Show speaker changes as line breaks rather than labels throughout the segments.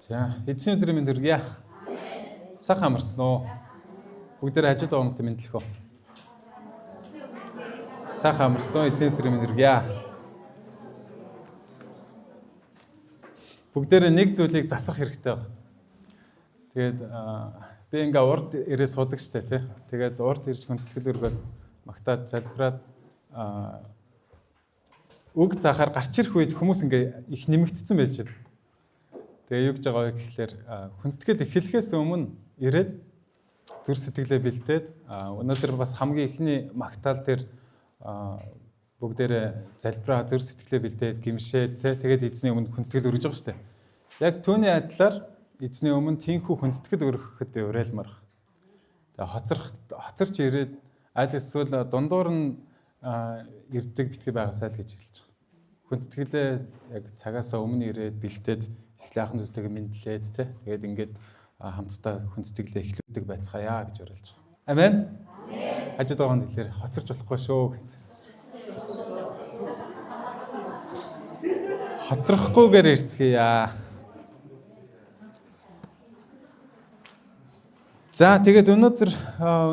За, эзэн өдрийн мэнд хүргье. Сайхан амарсан уу? Бүгдээр хажууд байгаа хүмүүстээ мэдлэх үү? Сайхан амарсан уу? Эзэн өдрийн мэнд хүргье. Бүгдээрээ нэг зүйлийг засах хэрэгтэй байна. Тэгээд би ингээ урд ирээ суудаг штэ тий. Тэгээд урд ирж хүндэтгэл өргөөд магтаад залбираад үг заахаар гарч ирэх үед хүмүүс ингээ их нэмэгдсэн байж байна. Тэгээ юу гэж байгаа вэ гэхлээр хүндэтгэл эхлэхээс өмнө ирээд зүр сэтгэлээ бэлдээд өнөөдөр бас хамгийн эхний магтаал дээр бүгдээрээ залбираа зүр сэтгэлээ бэлдээд гимшээд тэ тэгээд эзний өмнө хүндэтгэл өргөж байгаа шүү дээ. Яг түүний адилаар эзний өмнө тийнхүү хүндэтгэл өргөхөд би уриалмаар. Тэгээ хоцорч ирээд аль эсвэл дундуур нь ирдэг битгий байгаасай л гэж хэлж байгаа. Хүндэтгэлээ яг цагаасаа өмнө ирээд бэлдээд сэтгэл анхан зүстэйг мэдлээд тэ тэгээд ингээд хамтдаа хүндэтгэлээ эхлүүлдэг байцгаая гэж уриалж байгаа. Амен. Хажууд байгаа хүн хэлээр хоцорч болохгүй шүү гэж. Хоцрохгүйгээр ирцгээе. За тэгээд өнөөдөр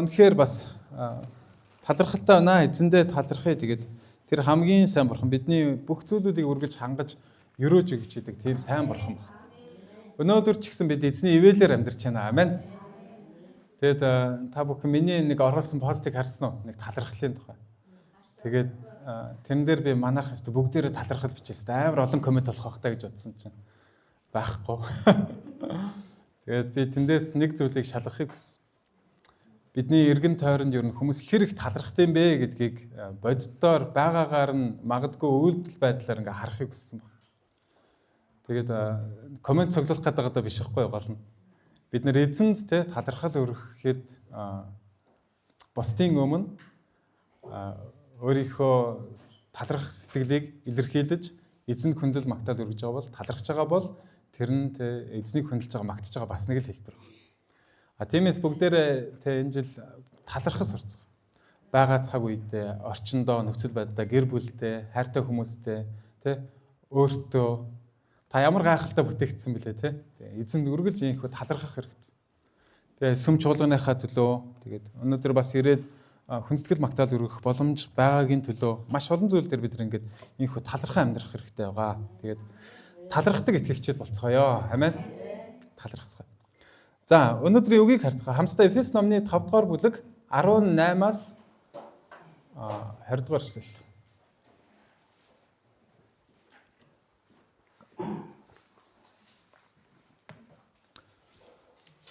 үнэхээр бас талархалтай байна. Эзэндээ талархъя. Тэгээд тэр хамгийн сайн бурхан бидний бүх зүйлүүдийг үргэлж хангаж өрөөж өгч идэг тийм сайн бурхан баг. Өнөөдөр ч гэсэн бид эзний ивэлээр амьдарч байна. Амен. Тэгээд та бүхэн миний нэг оруулсан постыг харсан уу? Нэг талархлын тухай. Тэгээд тэрэн дээр би манайх хэвээр бүгдээрээ талархал бичээсэн. Амар олон коммент болох байх та гэж бодсон чинь байхгүй. Тэгээд би тэндээс нэг зүйлийг шалгахыг хүссэн. Бидний эргэн тойронд ер нь хүмүүс хэр их талархдаг юм бэ гэдгийг боддоор байгаагаар нь магадгүй үйлдэл байдлаар ингээ харахыг хүссэн баг. Тэгээд коммент цуглуулах гэдэг одоо биш байхгүй гол нь. Бид нэр эзэнд те талархал өргөхэд бусдын өмнө өөрийнхөө талархах сэтгэлийг илэрхийлж эзэнд хүндэл магтаал өргөж байгаа бол талархаж байгаа бол тэр нь те эзнийг хүндэлж байгаа магтаж байгаа бас нэг л хэлбэр. А тиймээс бүгдээрээ тэ энэ жил талархаж сурцгаа. Бага цаг үедээ орчиндөө нөхцөл байдлаа гэр бүлдээ хайртай хүмүүстэй тэ өөртөө та ямар гайхалтай бүтээгдсэн бэлээ тэ. Эзэнд үргэлж ийхүү талархах хэрэгцээ. Тэгээ сүм чуулганыхаа төлөө тэгээд өнөөдөр бас ирээд хүндэтгэл магтаал өргөх боломж байгаагийн төлөө маш олон зүйл дээр бид нар ингээд ийхүү талархан амьдрах хэрэгтэй байгаа. Тэгээд талархдаг итгэгчид болцгоё. Амен. Талархацгаая. За өнөөдрийн үгийг харцгаа. Хамтдаа Эфес номны 5 дугаар бүлэг 18-аас 20 дугаар эшлэл.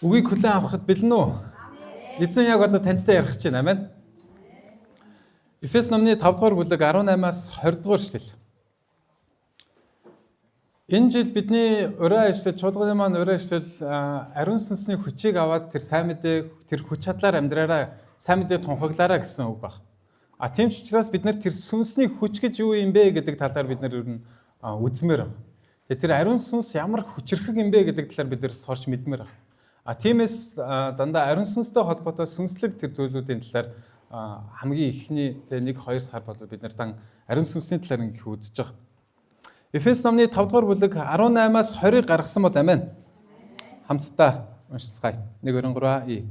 Үгийг хүлээн авахад бэлэн үү? Эзэн яг одоо тантай ярих гэж байна. Амен. Эфес номны 5 дугаар бүлэг 18-аас 20 дугаар эшлэл. Энэ жил бидний ураа ишлэл, чуулганы маань ураа ишлэл ариун сүнсний хүчийг аваад тэр сайн мэдээ, тэр хүч чадлаар амьдраараа, сайн мэдээ тунхаглаараа гэсэн үг баг. А тийм ч учраас бид нар тэр сүнсний хүч гэж юу юм бэ гэдэг талаар бид нар ер нь үзмээр байна. Тэгээ тэр ариун сүнс ямар хүчрхэг юм бэ гэдэг талаар бид нар сурч мэдмээр байна. А тиймээс дандаа ариун сүнстэй холбоотой сүнслэг тэр зүйлүүдийн талаар хамгийн эхний тэгээ 1 2 сар болоод бид нар дан ариун сүнсний талаар ингэх үзэж байгаа. Эфес номны 5 дугаар бүлэг 18-аас 20-ыг гаргасан бол амен. Хамтдаа уншицгаая. 1 2 3 и.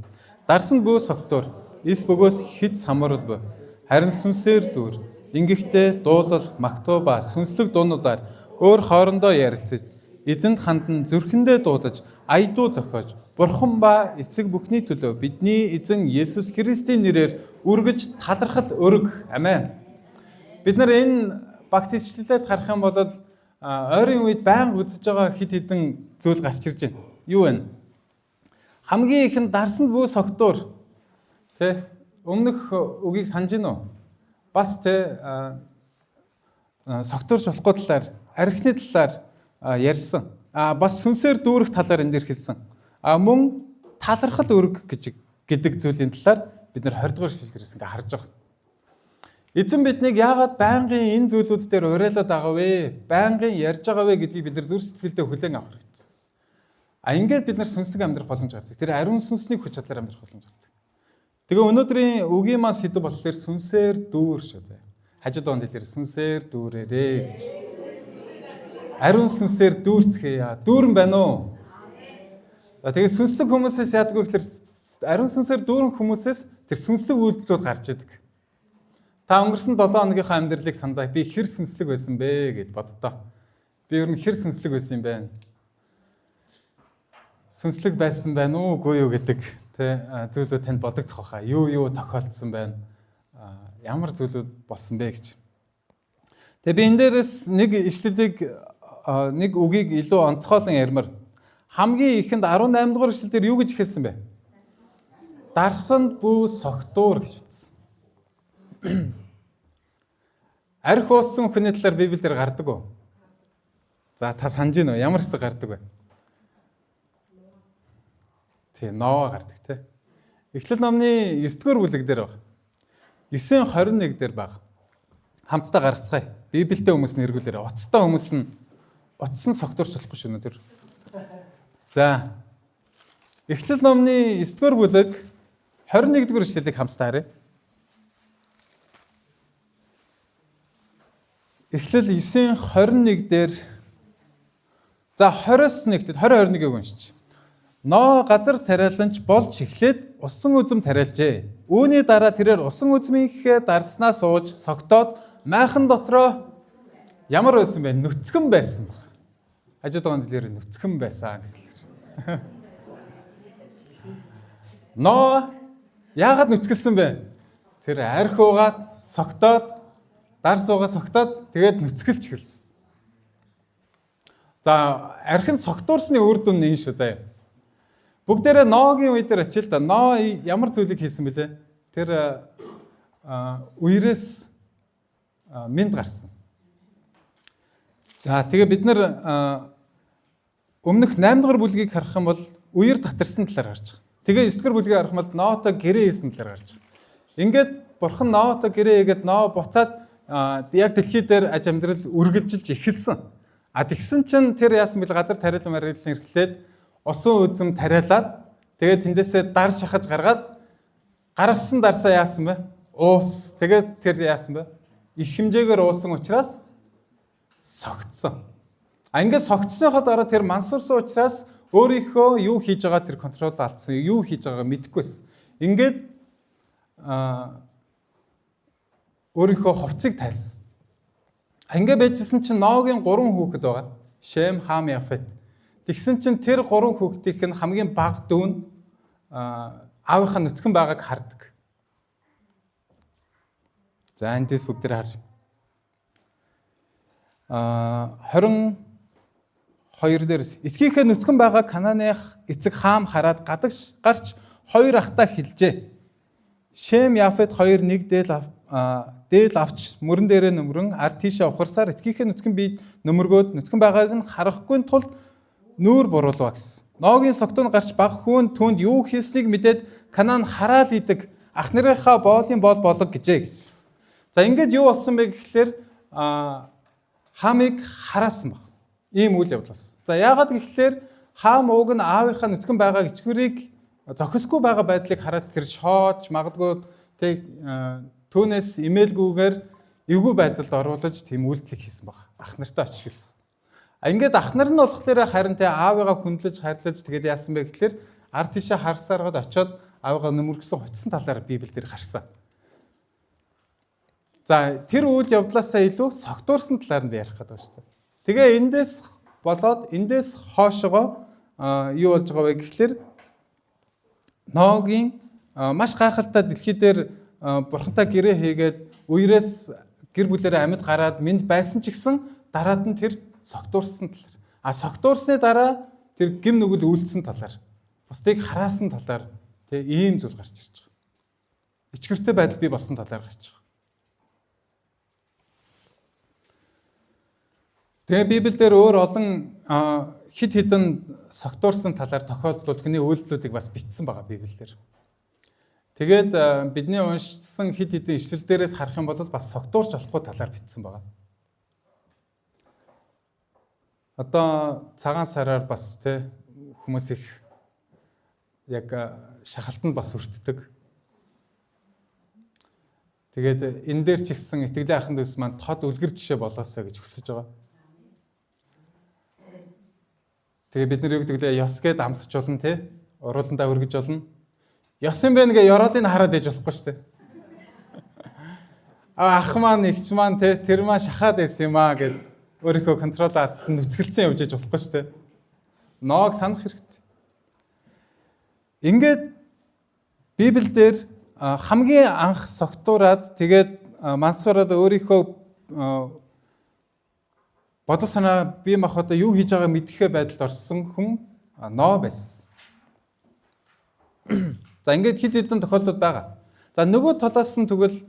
Дарсан бүү согтуур, эс бөгөөс хит самурал буй. Харин сүнсээр дүүр, ингэхдээ дуулал, магтуу ба сүнслэг дуунуудаар өөр хоорондоо ярилцаж, эзэнд хандан зүрхэндээ дуудаж, аядуу зохиож, Бурхан ба эцэг бүхний төлөө бидний эзэн Есүс Христийн нэрээр үргэлж талархал өрг. Амен. Бид нар энэ багц ишлэлээс харах юм бол ойрын үед байнга үзэж байгаа хэд хэдэн зүйл гарч ирж байна. Юу вэ? Хамгийн их нь дарсанд бүү согтуур. Тэ өмнөх үгийг санаж гин үү? Бас тэ согтуурч болохгүй талаар, архины талаар ярьсан. А бас сүнсээр дүүрэх талаар энэ дэр хэлсэн. А мөн талархал өрг гэж гэдэг зүйлийн талаар бид нар 20 дугаар эшлэл дээрээс ингээ харж байгаа. Эзэн биднийг яагаад байнгын энэ зүйлүүд дээр уриалаад байгаа вэ? Байнгын ярьж байгаа вэ гэдгийг бид нар зүрх сэтгэлдээ хүлээн авах хэрэгтэй. А ингээд бид нар сүнслэг амьдрах боломж гардаг. Тэр ариун сүнсний хүч чадлаар амьдрах боломж гардаг. Тэгээ өнөөдрийн үгийн маань сэдэв болохоор сүнсээр дүүр шүү заяа. Хажууд он хэлээр сүнсээр дүүрээрээ гэж. Ариун сүнсээр дүүрцгээе. Дүүрэн байна уу? За тэгээ сүнслэг хүмүүсээс яадаг вэ гэхээр ариун сүнсээр дүүрэн хүмүүсээс тэр сүнслэг үйлдэлүүд гарч идэг. Та өнгөрсөн 7 хоногийнхаа амьдралыг сандаа би хэр сүнслэг байсан бэ гэд боддоо. Би ер нь хэр сүнслэг байсан юм бэ? Сүнслэг байсан байна уу, үгүй юу гэдэг тэ зүйлүүд танд бодогдох байхаа. Юу юу тохиолдсон байна? Ямар зүйлүүд болсон бэ гэж. Тэгээ би энэ дээрээс нэг ишлэлийг нэг үгийг илүү онцгойлон ярмаар. Хамгийн ихэнд 18 дугаар ишлэл дээр юу гэж хэлсэн бэ? Дарсанд бүү согтуур гэж бичсэн. Арх уусан хүний талаар Библиэлд гардаг уу? За та санаж гин үү? Ямар хэсэг гардаг вэ? Тий, Ноа гардаг тий. Эхлэл номны 9 дугаар бүлэг дээр баг. 9:21 дээр баг. Хамтдаа гаргацгаая. Библиэтэй хүмүүс нь эргүүлээрэй. Уцтай хүмүүс нь утас нь согтурч болохгүй шүү өнөөдөр. За. Эхлэл номны 9 дугаар бүлэг 21 дугаар ишлэлийг хамтдаа харъя. Эхлэл 9:21 дээр за 20-с 1-д 20 21-ийг уншиж. Ноо газар тариаланч болж эхлээд усан үзэм тариалжээ. Үүний дараа тэрээр усан үзмийнхээ дарснаа сууж согтоод майхан дотроо ямар байсан бэ? Нүцгэн байсан баг. Хажууд байгаа дэлгэр нүцгэн байсан гэхэлэр. Ноо яагаад нүцгэлсэн бэ? Тэр арх уугаад согтоод дар суугаа согтоод тэгээд нүцгэлж эхэлсэн. За архин согтуурсны үр дүн нь энэ шүү заяа. Бүгдээрээ Ногийн үе дээр очил да. Но ямар зүйлийг хийсэн бэлээ? Тэр үерээс минд гарсан. За тэгээ бид нар өмнөх 8 дугаар бүлгийг харах юм бол үер татарсан талаар гарч байгаа. Тэгээ 9 дугаар бүлгийг харах юм бол Нотой гэрээ хийсэн талаар гарч байгаа. Ингээд бурхан Нотой гэрээ хийгээд Но буцаад яг дэлхий дээр аж амьдрал үргэлжилж эхэлсэн. А тэгсэн чинь тэр яасан бэл газар тариалан мариалан эрхлээд усан үзэм тариалаад тэгээд тэндээсээ дар шахаж гаргаад гаргасан дарсаа яасан бэ? Уус. Тэгээд тэр яасан бэ? Их хэмжээгээр уусан учраас согтсон. А ингээд согтсныхоо дараа тэр мансуурсан учраас өөрийнхөө юу хийж байгаа тэр контрол алдсан, юу хийж байгааг мэдэхгүйсэн. Ингээд өөрийнхөө хувцыг тайлсан. Ингээд байжсэн чинь Ногийн 3 хүүхэд байгаа. Шем, Хам, Яфет. Тэгсэн чинь тэр 3 хүүхдийнх нь хамгийн бага дүү нь аавынхаа нүцгэн байгааг хардаг. За эндээс бүгд тэр харж. 22 дээрс эцгийнхээ нүцгэн байгаа Канааных эцэг Хаам хараад гадагш гарч хоёр ахтаа хэлжээ. Шем, Яфет хоёр нэг дээл авч мөрөн дээрээ нөмрөн ард тийшээ ухарсаар эцгийнхээ нүцгэн бие нөмөргөөд нүцгэн байгааг нь харахгүй тулд нүүр буруулва гэсэн. Ногийн согтун гарч баг хүн түүнд юу хийснийг мэдээд Канаан хараал идэг ах нарынхаа боолын боол болог гэжээ гэсэн. За ингээд юу болсон бэ гэхлээр Хамыг хараасан баг. Ийм үйл явдал болсон. За яагаад гэхлээр Хам ууг нь аавынхаа нүцгэн байгаа ичгүүрийг зохисгүй байгаа байдлыг хараад тэр шоож магадгүй тэг түүнээс имэйлгүйгээр эвгүй байдалд оруулаж тийм үйлдэл хийсэн баг. Ах нартай очиж хэлсэн. Ингээд ах нар нь болохоор харин тэ аавыгаа хүндлэж хайрлаж тэгээд яасан бэ гэхлээр ард тийшээ харсаараад очиод аавыгаа нөмөргсөн хуцсан талаар Библиэлд харсан. За тэр үйл явдлаасаа илүү согтуурсан талаар нь би ярих гэдэг байна шүү дээ. Тэгээ эндээс болоод эндээс хоошогоо юу болж байгаа вэ гэхлээр Ногийн маш гайхалтай дэлхий дээр бурхантай гэрээ хийгээд үерээс гэр бүлээрээ амьд гараад минд байсан ч гэсэн дараад нь тэр согтуурсан талаар. А согтуурсны дараа тэр гим нүгэл үйлдсэн талаар, бусдыг хараасан талаар тэг ийм зүйл гарч ирж байгаа. Ичгэртэй байдал бий болсон талаар гарч байгаа. Тэгээ Библиэлд өөр олон хэд хэдэн согтуурсан талаар тохиолдлууд хүний үйлдэлүүдийг бас бичсэн байгаа Библиэлд. Тэгээд бидний уншсан хэд хэдэн ишлэл дээрээс харах юм бол бас согтуурч болохгүй талаар бичсэн байгаа. Одоо цагаан сараар бас тэ хүмүүс их яг шахалтанд бас өртдөг. Тэгээд энэ дээр ч ихсэн итгэлийн ахын дүүс маань тод үлгэр жишээ болоосаа гэж хүсэж байгаа. Тэгээ бид нар юу гэдэг лээ, ёс гээд амсч болно те. Урууландаа өргөж болно. Ёс юм бэ гэ ёроолыг хараад ээж болохгүй шүү дээ. А ах маань, эгч маань те, тэр маань шахаад байсан юм аа гэд өөрийнхөө control алдсан, нүцгэлцэн явж ээж болохгүй шүү дээ. Ноог санах хэрэгтэй. Ингээд Библиэлд хамгийн анх согтуураад, тэгээд мансуураад өөрийнхөө бодол санаа, бие махбодоо юу хийж байгааг мэдэхээ байдалд орсон хүн Ноо байсан. За, ингээд хэд хэдэн тохиолдлууд байгаа. За, нөгөө талаас нь тэгвэл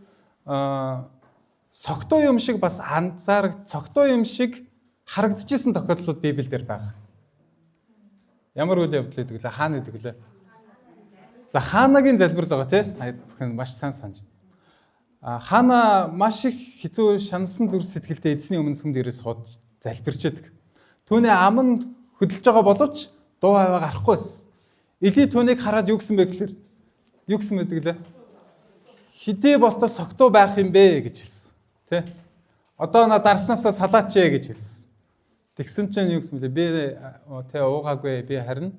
согтуу юм шиг бас анзаараг, согтуу юм шиг харагдчихсан тохиолдлууд Библиэлд байгаа. Ямар үйл явдал гэдэг лээ? Хаана гэдэг лээ? За, Хаанагийн залбирал байгаа, тий. Та бүхэн маш сайн санаж. А Хаана маш их хэцүү шансан зүрх сэтгэлтэй эзний өмнө сүмд ирээ сууж залбирч байдаг. Түүний ам нь хөдөлж байгаа боловч дуу аваа гарахгүй байсан. Эли түүнийг хараад юу гэсэн бэ гэхээр, юу гэсэн байдаг лээ? Хэдий болтол согтуу байх юм бэ гэж хэлсэн. Тэ? Одоо на дарснаасаа салаач ээ гэж хэлсэн. Тэгсэн чинь юу гэсэн бэлээ? Би тэ уугаагүй, би харин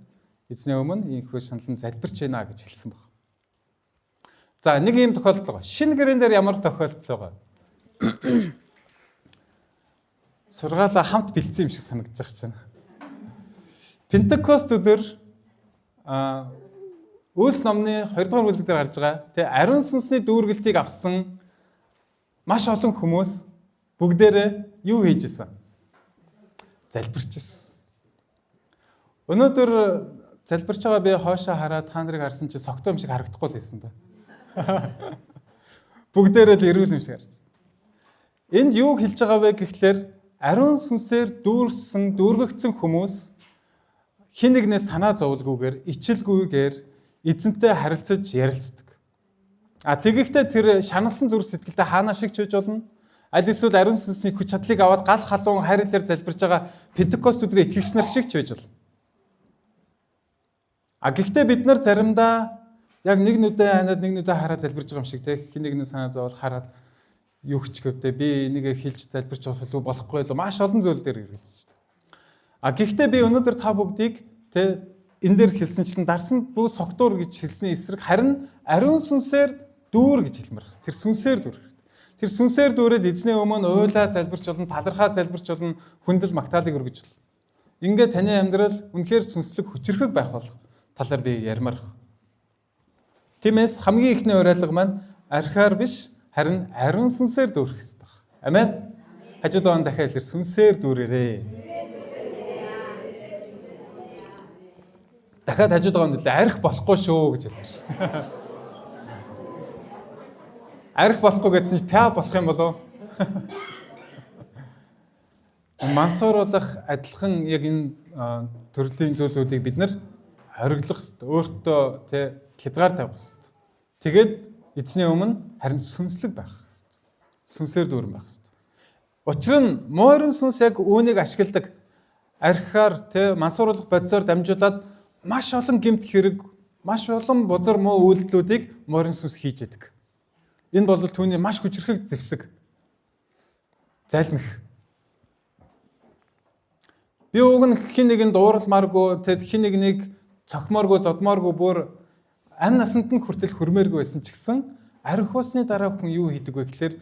эзний өмнө ийнхүү шаналн залбирч байна гэж хэлсэн баг. За, нэг ийм тохиолдол байгаа. Шинэ гэрэн дээр ямар тохиолдол байгаа? Сургаалаа хамт бэлдсэн юм шиг санагдаж байгаа чинь. Пентекост өдөр Үйлс номны 2 дугаар бүлэг дээр гарч байгаа. Тэгээ ариун сүнсний дүүргэлтийг авсан маш олон хүмүүс бүгдээрээ юу хийж исэн? Залбирч исэн. Өнөөдөр залбирч байгаа би хоошоо хараад та нарыг харсан чи согтуу юм шиг харагдахгүй л байсан да. Бүгдээрээ л эрүүл юм шиг харагдсан. Энд юу хэлж байгаа вэ гэхлээр ариун сүнсээр дүүрсэн, дүүргэгдсэн хүмүүс хэн нэгнээс санаа зовлгүйгээр, ичилгүйгээр эзэнтэй харилцаж ярилцдаг. А тэгэхдээ тэр шаналсан зүрх сэтгэлтэй Хаана шиг ч байж болно. Аль эсвэл ариун сүнсний хүч чадлыг аваад гал халуун хайр дээр залбирж байгаа Пентекост өдрийн итгэгч нар шиг ч байж болно. А гэхдээ бид нар заримдаа яг нэг нүдээ ханиад, нэг нүдээ хараад залбирж байгаа юм шиг, те, хэн нэгний санаа зовол хараад юу ч гэвдээ би энийг хэлж залбирч болох уу, болохгүй л маш олон зүйл дээр хэрэгэлж шүү дээ. А гэхдээ би өнөөдөр та бүгдийг, те, энэ дээр хэлсэнчлэн дарсан бүх согтуур гэж хэлсний эсрэг харин ариун сүнсээр дүүр гэж хэлмээр байна. Тэр сүнсээр дүүр. Тэр сүнсээр дүүрээд эзний өмнө уйлаа залбирч болно, талархаа залбирч болно, хүндэл магтаалыг өргөж болно. Ингээд таны амьдрал үнэхээр сүнслэг хүчирхэг байх болох талаар би ярмаар байна. Тиймээс хамгийн эхний уриалга маань архиар биш, харин ариун сүнсээр дүүрэх ёстой. Амен. Хажууд он дахиад хэлэр, сүнсээр дүүрээрээ. Дахиад хажууд байгаа нь арх болохгүй шүү гэж хэлсэн. Арх болохгүй гэсэн чинь пя болох юм болов? Мансууруулах адилхан яг энэ төрлийн зүйлүүдийг бид нар хориглох хэрэгтэй. Өөртөө, тэ, хязгаар тавих хэрэгтэй. Тэгээд эзний өмнө харин сүнслэг байх хэрэгтэй. Сүнсээр дүүрэн байх хэрэгтэй. Учир нь мойрон сүнс яг үүнийг ашигладаг. Архиар, тэ, мансууруулах бодисоор дамжуулаад маш олон гэмт хэрэг, маш олон бузар муу үйлдэлүүдийг мойрон сүнс хийж яадаг. Энэ бол түүний маш хүчирхэг зэвсэг. Залмих. Би уг нь хэн нэгэнд ууралмааргүй, тэд хэн нэгнийг цохимооргүй, зодмооргүй, бүр амь насанд нь хүртэл хүрмээргүй байсан ч гэсэн архиусны дараа хүн юу хийдэг вэ гэхлээр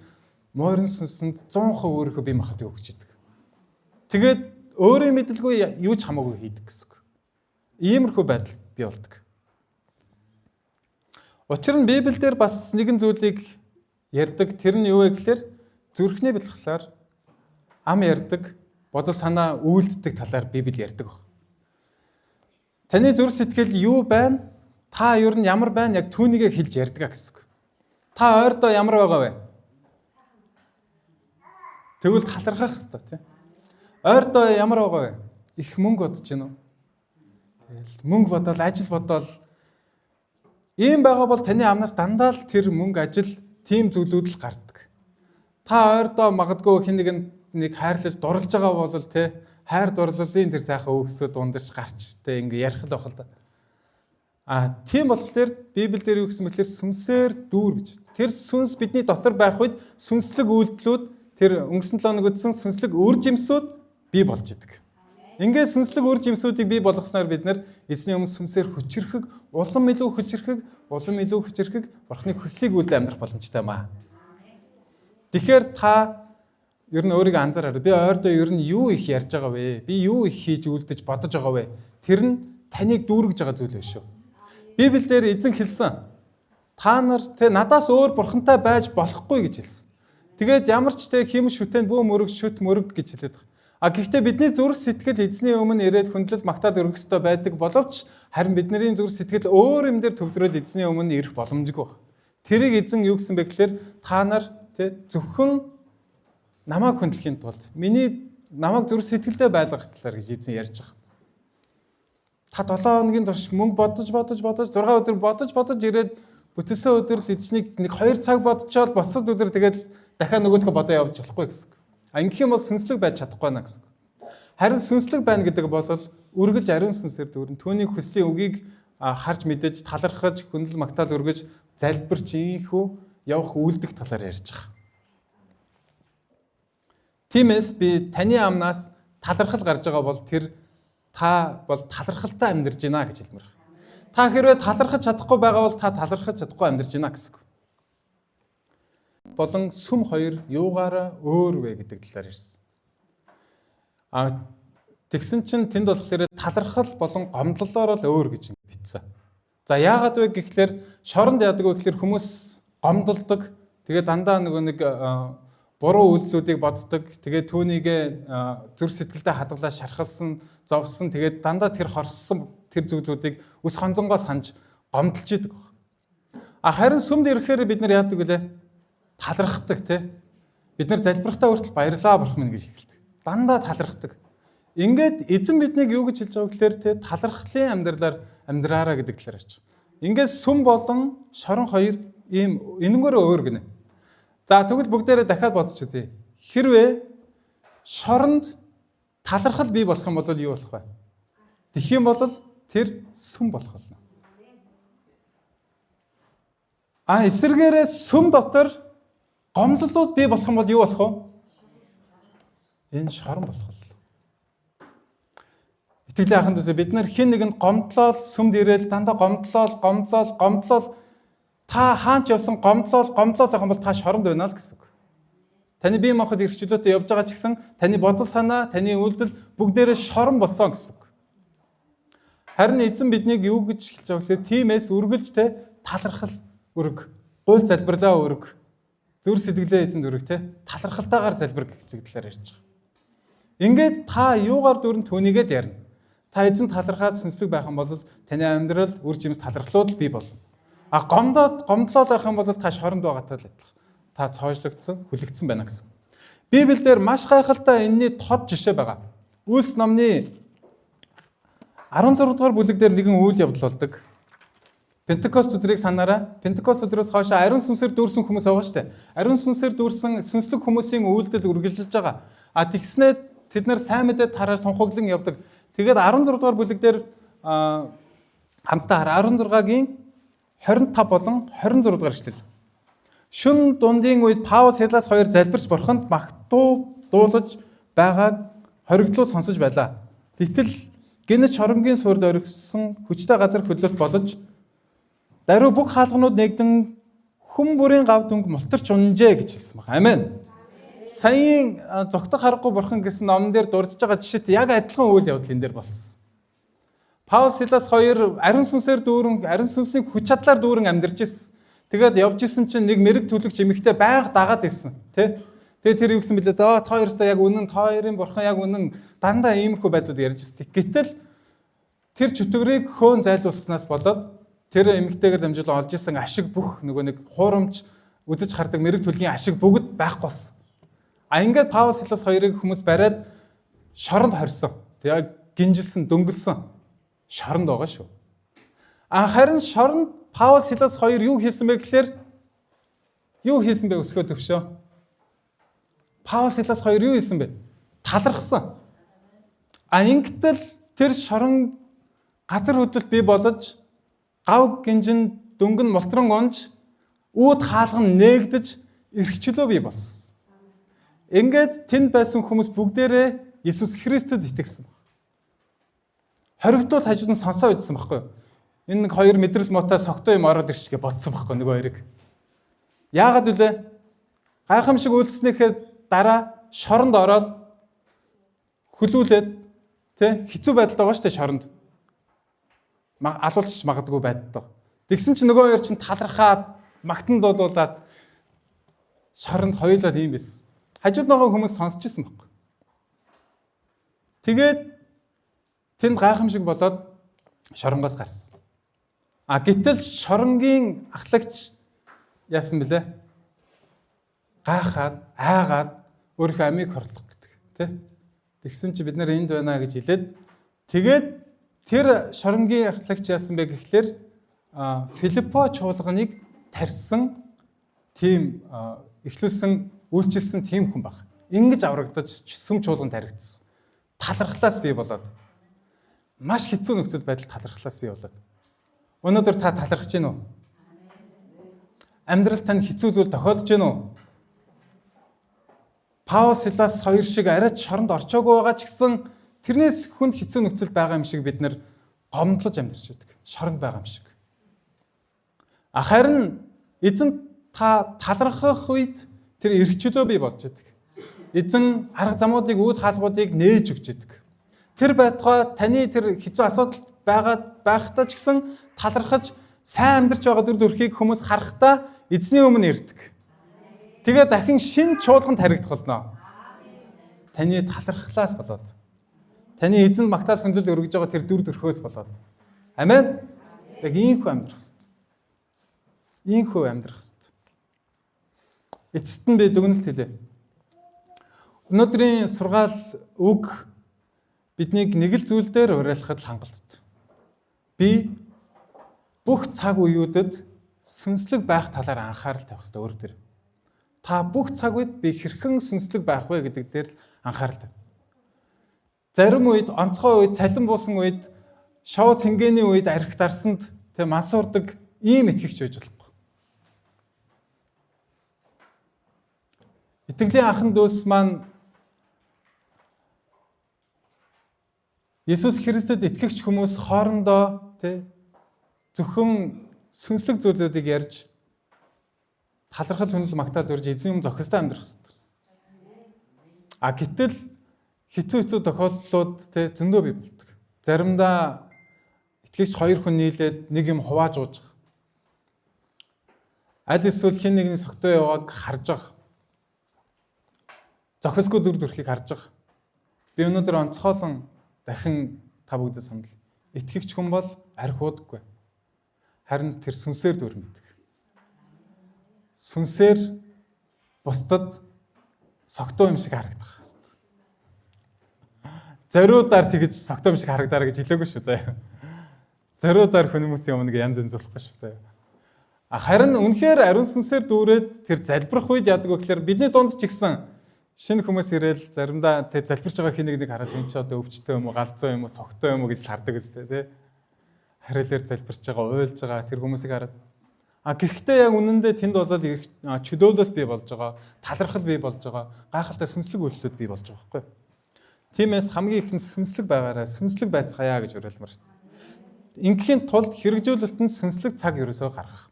мойрон сүнсэнд 100% өөрийнхөө бие махбодыг өгч идэг. Тэгээд өөрийн мэдлгүй юу ч хамаагүй хийдэг гэсэн үг. Иймэрхүү байдал бий болдог. Учир нь Библиэлд бас нэгэн зүйлийг ярьдаг. Тэр нь юу вэ гэхлээр зүрхний бэлхлаар ам ярьдаг, бодол санаа үйлддэг талаар Библи ярьдаг баг. Таны зүрх сэтгэл юу байна? Та ер нь ямар байна? Яг түүнийгээ хэлж ярьдаг гэсэн үг. Та ойрдоо ямар байгаа вэ? Тэгвэл талархах хэрэгтэй, тийм. Ойрдоо ямар байгаа вэ? Их мөнгө бодож гинөө. Тэгэл мөнгө бодоол, ажил бодоол ийм байгаа бол таны амнаас дандаа л тэр мөнгө, ажил, тийм зүйлүүд л гардаг. Та ойрдоо магадгүй хэн нэгэн нэг хайрлаж дурлж байгаа бол, те, хайр дурлалын тэр сайхан үгсүүд ундарч гарч, те, ингээ ярих л байх л да. А тийм болохоор Библиэлд юу гэсэн мэхлээр сүнсээр дүүр гэж. Тэр сүнс бидний дотор байх үед сүнслэг үйлдэлүүд, тэр өнгөрсөн 7 хоног үзсэн сүнслэг үр жимсүүд бий болж идэг. Ингээд сүнслэг үр жимсүүдийг бий болгосноор бид нар эзний өмнө сүнсээр хүчрэхэг, улам илүү хүчрэхэг, улам илүү хүчрэхэг Бурхны хүслийг үйлдэл амьдрах боломжтой юм аа. Тэгэхээр та ер нь өөрийгөө анзаараарай. Би ойрдоо ер нь юу их ярьж байгаа вэ? Би юу их хийж үлдэж бодож байгаа вэ? Тэр нь таныг дүүргэж байгаа зүйл биш үү? Библиэлд эзэн хэлсэн. Та нар тэ надаас өөр бурхантай байж болохгүй гэж хэлсэн. Тэгээд ямар ч тэ хим шүтэн бүү мөрөг шүт мөрөг гэж хэлээд байгаа. А гэхдээ бидний зүрх сэтгэл эзний өмнө ирээд хүндлэл магтаал өргөх ёстой байдаг боловч харин бидний зүрх сэтгэл өөр юм дээр төвлөрөөд эзний өмнө ирэх боломжгүй байна. Тэрийг эзэн юу гэсэн бэ гэхээр та нар тэ зөвхөн намайг хүндлэхийн тулд миний намайг зүрх сэтгэлдээ байлгах талаар гэж эзэн ярьж байгаа. Та 7 хоногийн турш мөнгө бодож бодож бодож 6 өдөр бодож бодож ирээд бүтээсэн өдөр л эзнийг нэг 2 цаг бодчоод босод өдөр тэгээд дахиад нөгөөдхөө бодоо явж болохгүй гэсэн. А ингэх юм бол сүнслэг байж чадахгүй байна гэсэн. Харин сүнслэг байна гэдэг бол үргэлж ариун сүнсээр дүүрэн түүний хүслийн үгийг харж мэдэж талархаж хүндэл магтаал өргөж залбирч ийхүү явах үйлдэх талаар ярьж байгаа. Тиймээс би таны амнаас талархал гарч байгаа бол тэр та бол талархалтай амьдарч байна гэж хэлмээр байна. Та хэрвээ талархаж чадахгүй байгаа бол та талархаж чадахгүй амьдарч байна гэсэн үг. Болон сүм хоёр юугаараа өөр вэ гэдэг талаар ярьсан. А тэгсэн чинь тэнд болохоор талархал болон гомдлолоор л өөр гэж бичсэн. За яагаад вэ гэхлээр шоронд яадаг вэ гэхлээр хүмүүс гомдолдог. Тэгээ дандаа нөгөө нэг буруу үйлдэлүүдийг боддог. Тэгээ түүнийгээ зүр сэтгэлдээ хадгалаа шархалсан, зовсон. Тэгээд дандаа тэр хорссон тэр зүг зүйлийг үс хонзонгоо санаж гомдолж идэг. А харин сүмд ирэхээр бид нар яадаг вүлээ? Талархдаг тий. Бид нар залбирахтаа хүртэл баярлаа бурхан минь гэж хэлдэг. Дандаа талархдаг. Ингээд эзэн биднийг юу гэж хэлж байгаа гэхээр тий талархлын амьдралаар амьдраараа гэдэг талаар ярьж байгаа. Ингээд сүм болон шорон хоёр ийм энэнгөөрөө өөр гинэ. За тэгвэл бүгдээрээ дахиад бодож үзье. Хэрвээ шоронд талархал бий болох юм бол юу болох вэ? Тэгэх юм бол тэр сүм болох болно. А эсвэргээрээ сүм дотор гомдлууд бий болох юм бол юу болох вэ? Энэ шорон болох болно. Итгэлийн ахын дүүсээ бид нар хэн нэгэнд гомдлол сүмд ирээл дандаа гомдлол гомдлол гомдлол та хаанч явсан гомдлол гомдлол байх юм бол та шоронд байна л гэсэн үг. Таны бие махбод эрх чөлөөтэй явж байгаа ч гэсэн таны бодол санаа, таны үйлдэл бүгдээрээ шорон болсон гэсэн үг. Харин эзэн биднийг юу гэж хэлж байгаа вэ? Тиймээс үргэлж те талархал өрг, гуйл залбирлаа өрг, зүр сэтгэлээ эзэнд өрг те талархалтайгаар залбир гэх зэг талаар ярьж байгаа. Ингээд та юугаар дүрэн түүнийгээд ярина. Та эзэн талархаад сүнслэг байх юм бол таны амьдрал үр жимс талархлууд л бий болно. А гомдоод гомдлоо байх юм бол та шоронд байгаатай л адилхан. Та цоожлогдсон, хүлэгдсэн байна гэсэн. Библиэлд маш гайхалтай энэний тод жишээ байгаа. Үйлс номны 16 дугаар бүлэг дээр нэгэн үйл явдал болдог. Пентекост өдрийг санаарай. Пентекост өдрөөс хойш ариун сүнсээр дүүрсэн хүмүүс байгаа шүү дээ. Ариун сүнсээр дүүрсэн сүнслэг хүмүүсийн үйлдэл үргэлжилж байгаа. А тэгснээр тэд нар сайн мэдээ тарааж тунхаглан явдаг. Тэгээд 16 дугаар бүлэг дээр хамтдаа хараа 16-гийн 25 болон 26 дугаар эшлэл. Шүн дундын үед Паул Силас хоёр залбирч бурханд магтуу дуулаж байгааг хоригдлууд сонсож байлаа. Гэтэл гэнэт шоронгийн суурд орхисон хүчтэй газар хөдлөлт болж даруй бүх хаалганууд нэгдэн хүн бүрийн гав дүнг мултарч унжээ гэж хэлсэн баг. Амен. Саяын зогтох харахгүй бурхан гэсэн номон дээр дурдж байгаа жишээт яг адилхан үйл явдал энэ дээр болсон. Паул Силас хоёр ариун сүнсээр дүүрэн ариун сүнсний хүч чадлаар дүүрэн амьдарч ирсэн. Тэгээд явж исэн чинь нэг мэрэг түлэгч эмэгтэй байнга дагаад исэн, тэ? Тэгээд тэр юу гэсэн бэлээ? Аа та хоёртой яг үнэн, та хоёрын бурхан яг үнэн дандаа иймэрхүү байдлууд ярьж ирсэн. Гэтэл тэр чөтгөрийг хөөн зайлуулснаас болоод тэр эмэгтэйгээр дамжуулан олж исэн ашиг бүх нөгөө нэг хуурамч үзэж хардаг мэрэг түлгийн ашиг бүгд байхгүй болсон. А ингээд Паул Силас хоёрыг хүмүүс бариад шоронд хорьсон. Тэг яг гинжилсэн, дөнгөлсөн шоронд байгаа шүү. А харин шоронд Паул Силас хоёр юу хийсэн бэ гэхээр юу хийсэн бэ өсгөө төвшөө? Паул Силас хоёр юу хийсэн бэ? Талархсан. А ингэтэл тэр шорон газар хөдлөлт бий болж гав гинжин дөнгөн мултран унж үүд хаалган нээгдэж эрх чөлөө бий болсон. Ингээд тэнд байсан хүмүүс бүгдээрээ Иесус Христэд итгэсэн. Хоригдууд хажууд нь сонсоо идсэн байхгүй юу? Энэ нэг хоёр мэдрэл муутай согтуу юм ороод ирчих гэж бодсон байхгүй нөгөө хоёрыг. Яагаад вүлээ? Гайхамшиг үйлснийхээ дараа шоронд ороод хөлүүлээд тэ хэцүү байдалд байгаа шүү дээ шоронд. Алуулчих магадгүй байдалтай. Тэгсэн чинь нөгөө хоёр чинь талархаад магтан дуудуулаад шоронд хоёулаад ийм байсан. Хажууд нөгөө хүмүүс сонсч ирсэн байхгүй. Тэгээд тэнд гайхамшиг болоод шоронгоос гарсан. А гэтэл шоронгийн ахлагч яасан бэлээ? Гайхаад, айгаад өөрийнхөө амийг хорлох гэдэг, тий? Тэгсэн чи бид нар энд байна гэж хэлээд тэгээд тэр шоронгийн ахлагч яасан бэ гэхлээр Филиппо чуулганыг тарьсан тийм эхлүүлсэн, үйлчилсэн тийм хүн баг. Ингэж аврагдаж сүм чуулган таригдсан. Талархлаас бий болоод маш хэцүү нөхцөл байдал талархлаас бий болоод. Өнөөдөр та талархаж гин үү? Амьдрал танд хэцүү зүйл тохиолдож гин үү? Паул Силас хоёр шиг арайч шоронд орчоогүй байгаа ч гэсэн тэрнээс хүнд хэцүү нөхцөл байгаа юм шиг бид нэр гомдлож амьдарч байдаг. Шоронд байгаа юм шиг. Харин эзэн та талархах үед тэр эрх чөлөө бий болж идэг. Эзэн арга замуудыг, үүд хаалгуудыг нээж өгч идэг. Тэр байтугай таны тэр хэцүү асуудал байгаа байхдаа ч гэсэн талархаж сайн амьдарч байгаа дүр төрхийг хүмүүс харахтаа эзний өмнө ирдэг. Тэгээ дахин шин чуулган таригдах болно. Таны талархлаас болоод. Таны эзэнд магтаал хүндлэл өргөж байгаа тэр дүр төрхөөс болоод. Амен. Яг ийхүү амьдрах хэрэгтэй. Ийхүү амьдрах хэрэгтэй. Эцэст нь би дүгнэлт хэлье. Өнөөдрийн сургаал үг биднийг нэг л зүйл дээр уриалахад хангалттай. Би бүх цаг үеүүдэд сүнслэг байх талаар анхаарал тавих хэрэгтэй өөр дээр. Та бүх цаг үед би хэрхэн сүнслэг байх вэ гэдэг дээр л анхаарал тавь. Зарим үед, онцгой үед, цалин буусан үед, шоу цэнгэний үед арх дарсанд тэг мансуурдаг ийм итгэгч байж болохгүй. Итгэлийн анхан дүүс маань Есүс Христэд итгэгч хүмүүс хоорондоо тэг зөвхөн сүнслэг зүйлүүдийг ярьж талархал хүнэл магтаал өрж эзэн юм зохистой амьдрах хэрэгтэй. А гэтэл хэцүү тохиолдлууд тэ зөндөө бий болдог. Заримдаа итгэгч хоёр хүн нийлээд нэг юм хувааж ууж. Аль эсвэл хэн нэгний согтуу явааг харж байгаа. Зохисгүй дүр төрхийг харж байгаа. Би өнөөдөр онцгойлон дахин та бүгдэд санал. Итгэгч хүн бол арх уудаггүй. Харин тэр сүнсээр дүр мэддэг. Сүнсээр бусдад согтуу юм шиг харагдах. Зориудаар тэгж согтуу юм шиг харагдаарай гэж хэлээгүй шүү заяа. Зориудаар хүмүүсийн өмнө янз янз болохгүй шүү заяа. Харин үнэхээр ариун сүнсээр дүүрээд тэр залбирах үед яадаг вэ гэхээр бидний дунд ч ихсэн шинэ хүмүүс ирээл заримдаа тэг залбирч байгаа хин нэг хараад энэ ч одоо өвчтөй юм уу, галзуу юм уу, согтуу юм уу гэж л хардаг үстэй тий. Харилаар залбирч байгаа, уйлж байгаа тэр хүмүүсийг хараад гэхдээ яг үнэндээ тэнд болол чөлөөлөл бий болж байгаа, талархал бий болж байгаа, гайхалтай сүнслэг үйлдэлүүд бий болж байгаа байхгүй. Тиймээс хамгийн ихэнд сүнслэг байгаарай, сүнслэг байцгаая гэж уриалмаар. Ингээхийн тулд хэрэгжүүлэлт нь сүнслэг цаг ерөөсөө гаргах.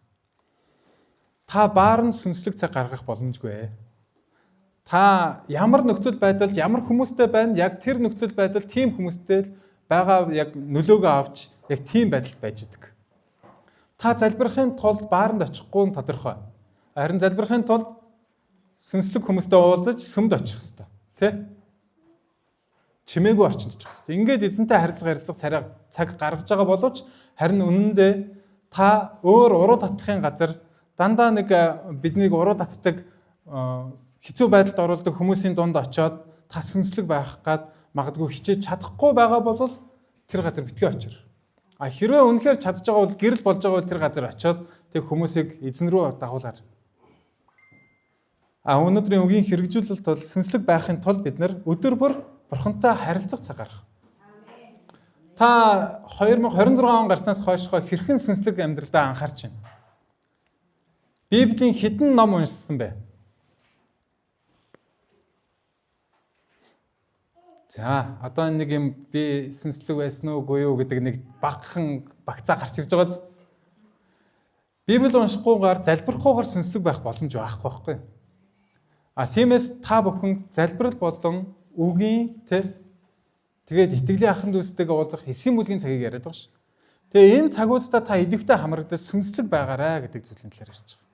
Та баар нь сүнслэг цаг гаргах боломжгүй. Та ямар нөхцөл байдалд ямар хүмүүстэй байна, яг тэр нөхцөл байдал тийм хүмүүстэй л байгаа яг нөлөөгөө авч яг тийм байдалд байж идэг. Та залбирахын тулд бааранд очихгүй нь тодорхой. Харин залбирахын тулд сүнслэг хүмүүстэй уулзаж сүмд очих ёстой. Тэ? Чимээгүй орчинд очих ёстой. Ингээд эзэнтэй харилцах цаг гаргаж байгаа боловч харин үнэндээ та өөр уруу татахын газар дандаа нэг биднийг уруу татдаг хэцүү байдалд оруулдаг хүмүүсийн дунд очиод та сүнслэг байх гад магадгүй хичээж чадахгүй байгаа бол тэр газар битгий очир. А хэрвээ үнэхээр чадж байгаа бол гэрэл болж байгаа бол тэр газар очиод тэг хүмүүсийг эзэн рүү дагуулаар. А өнөөдрийн үгийн хэрэгжүүлэлт бол сүнслэг байхын тулд бид нар өдөр бүр Бурхантай харилцах цаг гаргах. Та 2026 он гарснаас хойшхоо хэрхэн сүнслэг амьдралдаа анхаарч байна? Библийн хэдэн ном уншсан бэ? За, одоо нэг юм би сүнслэг байсан уугүй юу гэдэг нэг багахан багцаа гарч ирж байгаа. Библи уншихгүйгээр, залбирахгүйгээр сүнслэг байх боломж байхгүй байхгүй. А тиймээс та бүхэн залбирал болон үгийн, тэ, тэгээд итгэлийн ахын дүүстэйгээ уулзах эсийн бүлгийн цагийг яриад байгаа ш. Тэгээ энэ цагуудаа та идэвхтэй хамрагдаж сүнслэг байгаарай гэдэг зүйлийн талаар ярьж байгаа.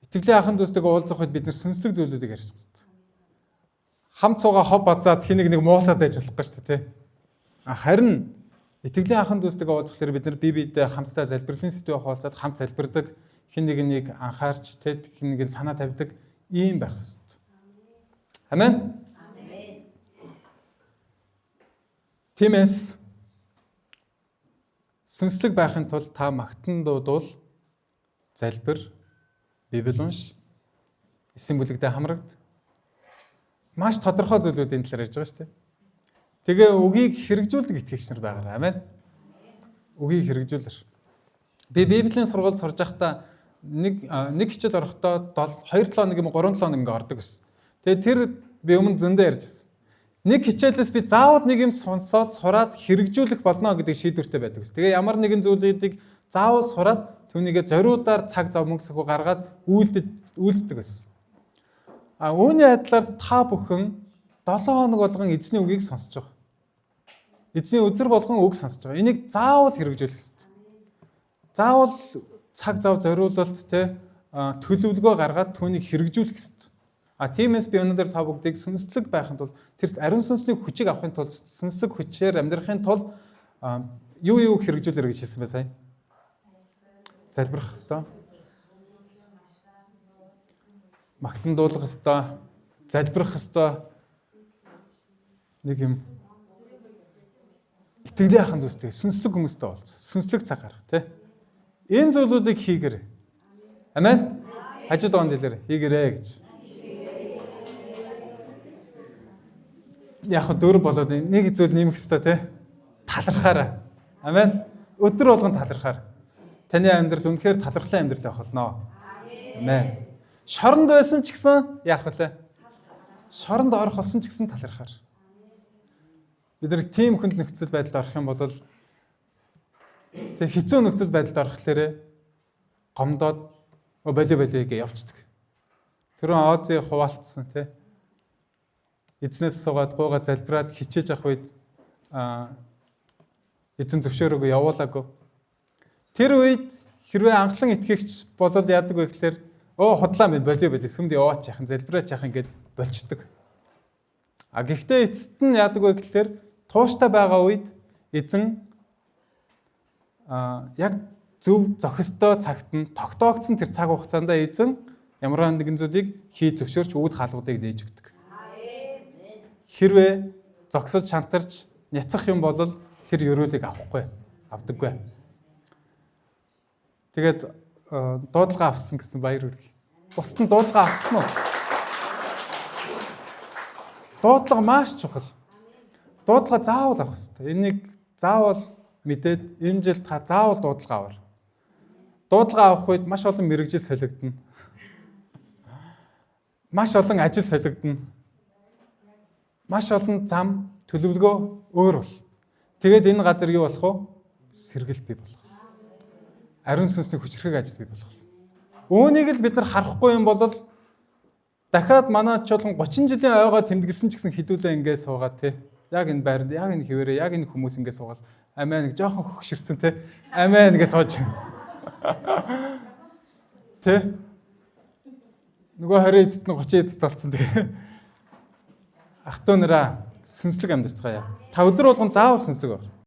Итгэлийн ахын дүүстэйгээ уулзах үед бид нар сүнслэг зүйлүүдийг ярьж хэрэгтэй. Хамт суугаа хоб базаад хин нэг нэг муулаад байж болохгүй шүү дээ, тэ. Харин итгэлийн ахын дүүстэйгээ уулзахлаар бид нар бие биедээ хамтдаа залбирлын сэдвээ хуваалцаад хамт залбирдаг, хин нэг нэг анхаарч, тэ, хин нэг санаа тавьдаг ийм байх хэрэгтэй. Амен. Тиймээс сүнслэг байхын тулд та магтан дуудвал залбир, Библи унш, эсийн бүлэгдээ хамрагд. Маш тодорхой зүйлүүдийн талаар ярьж байгаа шүү дээ. Тэгээ үгийг хэрэгжүүлдэг итгэгч нар байгаарай. Амен. Үгийг хэрэгжүүлэр. Би Библийн сургуульд сурж байхдаа нэг нэг хичээл орохдоо 2 7 хоног юм 3 7 хоног ингээ ордог гэсэн. Тэгээ тэр би өмнө зөндөө ярьж байсан. Нэг хичээлээс би заавал нэг юм сонсоод сураад хэрэгжүүлэх болно гэдэг шийдвэртэй байдаг гэсэн. Тэгээ ямар нэгэн зүйлүүдийг заавал сураад түүнийгээ зориудаар цаг зав мөнгө сөхөө гаргаад үйлддэг гэсэн. А үүний адилаар та бүхэн 7 хоног болгон эзний үгийг сонсож байгаа. Эзний өдөр болгон үг сонсож байгаа. Энийг заавал хэрэгжүүлэх ёстой. Заавал цаг зав зориулалт, те, төлөвлөгөө гаргаад түүнийг хэрэгжүүлэх ёстой. А тиймээс би өнөөдөр та бүгдийг сүнслэг байхын тулд, тэр ариун сүнсний хүчийг авахын тулд, сүнслэг хүчээр амьдрахын тулд юу юу хэрэгжүүлээрэй гэж хэлсэн бэ сая? Залбирах ёстой. Магтан дуулах ёстой, залбирах ёстой. Нэг юм итгэлийн ахын дүүстэй, сүнслэг хүмүүстэй уулз. Сүнслэг цаг гаргах, тий. Энэ зүйлүүдийг хийгээрэй. Амен. Хажууд байгаа хэлээрэй. Хийгээрэй гэж. Яг дөрөв болоод нэг зүйл нэмэх ёстой, тий. Талархаарай. Амен. Өдөр болгон талархаар. Таны амьдрал үнэхээр талархлын амьдрал байх болно. Амен. Шоронд байсан ч гэсэн яах вэ? Шоронд орох болсон ч гэсэн талархаар. Бид нар тийм хүнд нөхцөл байдалд орох юм бол тэг хэцүү нөхцөл байдалд орохлоорэ гомдоод болио болио гэж явцдаг. Түрүүн Ози хуваалцсан, тий. Эзнээс суугаад гууга залбираад хичээж авах үед эзэн зөвшөөрөөгүй, явуулаагүй. Тэр үед хэрвээ анхлан итгэгч болоод яадаг вэ гэхээр худлаа минь болио болио сүмд яваач яхан залбираач яхан гэд болчдөг. А гэхдээ эцэст нь яадаг вэ гэхээр тууштай байгаа үед эзэн яг зөв зохистой цагт нь тогтоогдсон тэр цаг хугацаанд эзэн ямар нэгэн зүйлийг хий зөвшөөрч үүд хаалгуудыг нээж өгдөг. Хэрвээ зогсож шантарч няцах юм бол тэр ёроолыг авахгүй, авдаггүй. Тэгээд дуудлага авсан гэсэн баяр хүргэе. Бусд нь дуудлага авсан уу? Дуудлага маш чухал. Дуудлага заавал авах хэрэгтэй. Энийг заавал мэдээд энэ жил та заавал дуудлага аваар. Дуудлага авах үед маш олон мэргэжил солигдоно. Маш олон ажил солигдоно. Маш олон зам, төлөвлөгөө өөр бол. Тэгээд энэ газар юу болох вэ? Сэргэлт бий болох. Ариун сүнсний хүчирхэг ажил бий болох. Үүнийг л бид нар харахгүй юм бол дахиад манай чуулган 30 жилийн ойгоо тэмдэглэсэн ч гэсэн хідүүлээ ингээ суугаад, тий. Яг энэ байранд, яг энэ хിവэрээ, яг энэ хүмүүс ингээ суугаад амиа нэг жоохон хөгшөрцөн, тий. Амиа нэгэ сууж. Тий. Нөгөө 20 эдд нь 30 эдд болцсон тий. Ах トゥ нараа сүнслэг амьдарцгаая. Та өдөр болгон заавал сүнслэг байх.